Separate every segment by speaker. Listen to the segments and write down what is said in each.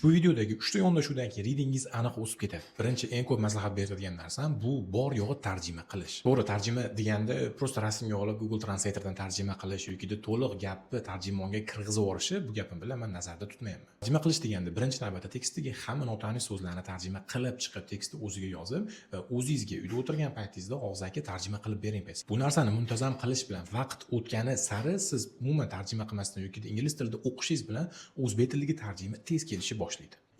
Speaker 1: Ushbu videodagi uchta yondashuvdan keyin readingingiz aniq o'sib ketadi. Birinchi, eng ko'p maslahat beradigan narsam bu bor yo'g'i tarjima qilish. To'g'ri, tarjima deganda просто rasmga olib Google Translatordan tarjima qilish yoki to'liq gapni tarjimonga kirgizib yuborishi, bu gapim bilan man nazarda tutmayapman. Tarjima qilish deganda birinchi navbatda tekstdagi hamma notanish so'zlarni tarjima qilib chiqib, tekstni o'ziga yozib va o'zingizga uyda o'tirgan paytingizda og'zaki tarjima qilib bering. Bu narsani muntazam qilish bilan vaqt o'tgani sari siz umuman tarjima qilmasdan yoki ingliz tilida o'qishingiz bilan o'zbek tilidagi tarjima tez kelishni boshlaydi.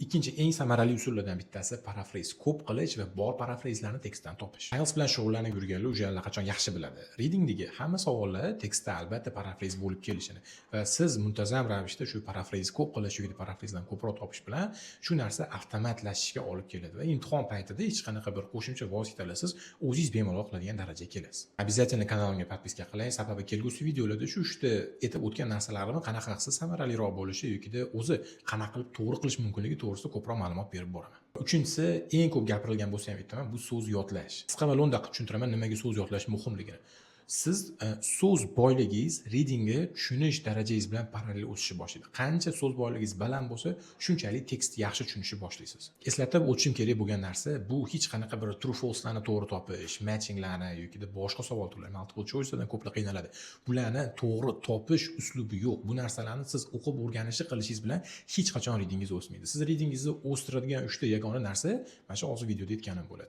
Speaker 1: Ikkinchi eng samarali usullardan bittasi paraphrase ko'p qilish va bor paraphraselarni tekstdan topish. IELTS bilan shug'ullanib yurganlar уже allaqachon yaxshi biladi. Readingdagi hamma savollar tekstda albatta paraphrase bo'lib kelishini va siz muntazam ravishda shu paraphrase ko'p qilish yoki paraphrasedan ko'proq topish bilan shu narsa avtomatlashishga olib keladi va imtihon paytida hech qanaqa bir qo'shimcha vositalarsiz o'zingiz bemalol qiladigan darajaga kelasiz. Обязательно kanalimga подписка qiling, sababi kelgusi videolarda shu uchta aytib o'tgan narsalarimni qanaqa qilsa samaraliroq bo'lishi yoki o'zi qanaqa qilib to'g'ri qilish mumkinligi to'g'risida ko'proq ma'lumot berib boraman. Uchinchisi, eng ko'p gapirilgan bo'lsa ham aytaman, bu so'z yodlash. Qisqa va lo'nda qilib tushuntiraman nimaga so'z yodlash muhimligini. Siz so'z boyligingiz readingni tushunish darajangiz bilan parallel o'sishni boshlaydi. Qancha so'z boyligingiz baland bo'lsa, shunchalik tekstni yaxshi tushunishni boshlaysiz. Eslatib o'tishim kerak bo'lgan narsa, bu hech qanaqa bir true falselarni to'g'ri topish, matchinglarni yoki boshqa savol turlari, multiple choicelardan ko'plar qiynaladi. Bularni to'g'ri topish uslubi yo'q. Bu narsalarni siz o'qib o'rganishi qilishingiz bilan hech qachon readingingiz o'smaydi. Siz readingingizni o'stiradigan uchta yagona narsa mana shu hozir videoda aytganim bo'ladi.